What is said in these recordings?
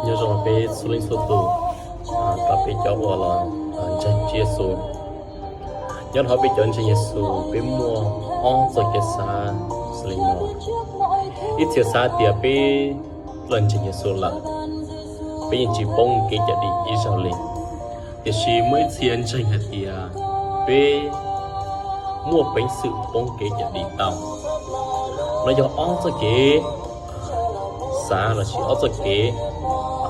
Nyob zoo peb txhua leej txhua tus, rau peb cov uas los ntseeg Tswv Yexus. Nyob rau peb cov ntseeg Yexus peb muaj ob txoj kev xav xws li no. Ib txhia xav tias peb los ntseeg Yexus lawm, peb yeej tsis poob kev cawm dim ib zaug li. Tiam sis muaj ib txhia ntseeg hais tias peb muaj peev xwm poob kev cawm dim tau. No yog ob txoj kev xav lossis ob txoj kev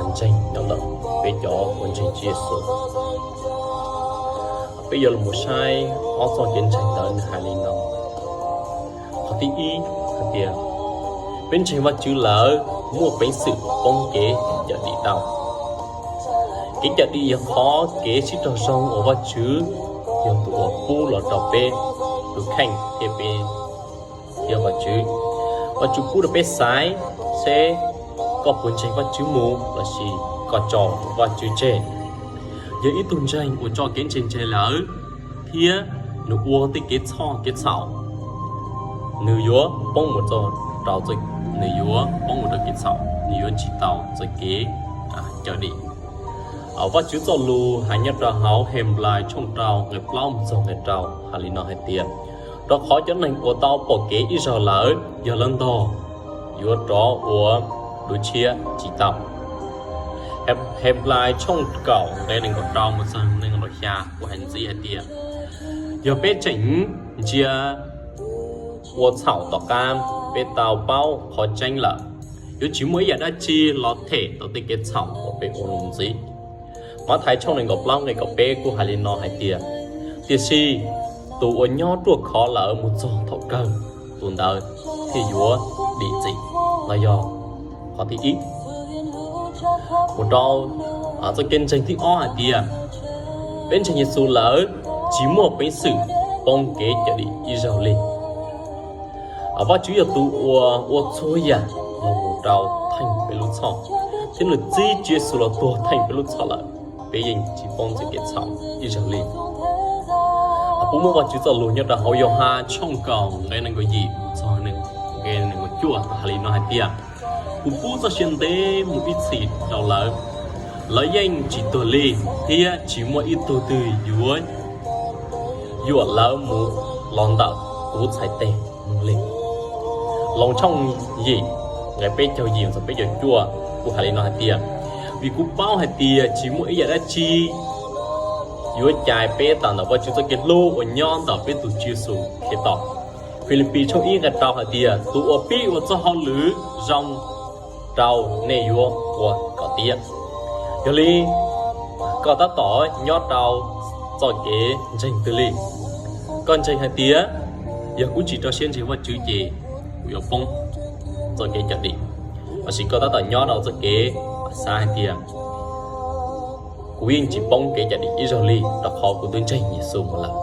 ntseeg nyob ntawm peb cov uas ntseeg Tswv Yexus. Peb yuav los mus saib ob txoj kev ntseeg ntawd nws hais li no. Qhov thib ib hais tias peb ntseeg Vajtswv lawm muaj peev xwm poob kev cawm dim tau. Kev cawm dim yog qhov kev sib raug zoo uas Vajtswv yog tus uas pub los rau peb tus kheej thiab peb thiab Vajtswv. Vajtswv pub rau peb xaiv seb koj puas ntseeg Vajtswv mus lossis koj tso Vajtswv tseg. Yog ib tug ntseeg uas tso kev ntseeg tseg lawm thiab nws ua tej kev txhoj kev txhaum, nws yuav poob mus rau, nws yuav poob mus rau kev txhaum, nws yuav tsis tau txoj kev cawm dim. Vajtswv txoj lus hais nyob rau hauv Henplais tshooj rau nqe plaub mus txog nqe rau hais li no hais tias, rau qhov cov neeg uas tau pom kev ib zaug lawm yog lawv ntog yuav rov ua dua tshiab tsis tau. Henplais tshooj kaum nqe nees nkaum rau mus txog nees nkaum xya kuj hais ntxiv hais tias, yog peb tseem ntsia ua txhaum tom qab, peb tau paub qhov tseeb lawm, yuav tsis muaj ib yam dab tsi los them tau tej kev txhaum uas peb ua los ntxiv. Mathais tshooj nees nkaum plaub nqe kaum peb kuj hais li no hais tias, tiam sis tus uas nyob ruaj khov lawm mus txog thaum kawg, tus ntawd thiaj yuav dim txim. No yog qhov thib ib. Mus rau txoj kev ntseeg thib ob hais tias, peb ntseeg Yexus lawm tsis muaj peev xwm poob kev cawm dim ib zaug li. Vajtswv yog tus uas ua txhua yam los mus rau theej peb lub txhoj, thiab nws txib Tswv Yexus los tuag theej peb lub txhoj lawm, peb yeej tsis poob txoj kev txhaum ib zaug li. Kuj muaj Vajtswv txoj lus nyob rau hauv Yauhas tshooj kaum nqe nees nkaum yim txog nqe nees nkaum cuaj hais li no hais tias, kuv pub txoj sia ntev mus ib txhis rau lawv, lawv yeej tsis tuag li, thiab tsis muaj ib tug twg yuav yuam lawv mus los ntawm kuv txhais tes li. Loos tshooj yim nqe peb caug yim txog peb caug cuaj kuj hais li no hais tias, vim kuv paub hais tias tsis muaj ib yam dab tsi yuav cais peb tawm ntawm Vajtswv txoj kev hlub uas nyob ntawm peb tus Tswv Yexus Khetos. Filipis tshooj ib nqe rau hais tias, tus uas pib ua txoj hauj lwm zoo rau nej yuav ua kom tiav. Yog li, koj tab tom nyob rau txoj kev ntseeg twg li? Koj ntseeg hais tias, yog kuv tsis rau siab ntseeg Vajtswv ces kuv yuav poob txoj kev cawm dim, lossis koj tab tom nyob rau txoj kev xav hais tias, kuv yeej tsis poob kev cawm dim ib zaug li rau qhov kuv twb ntseeg Yexus mus lawm.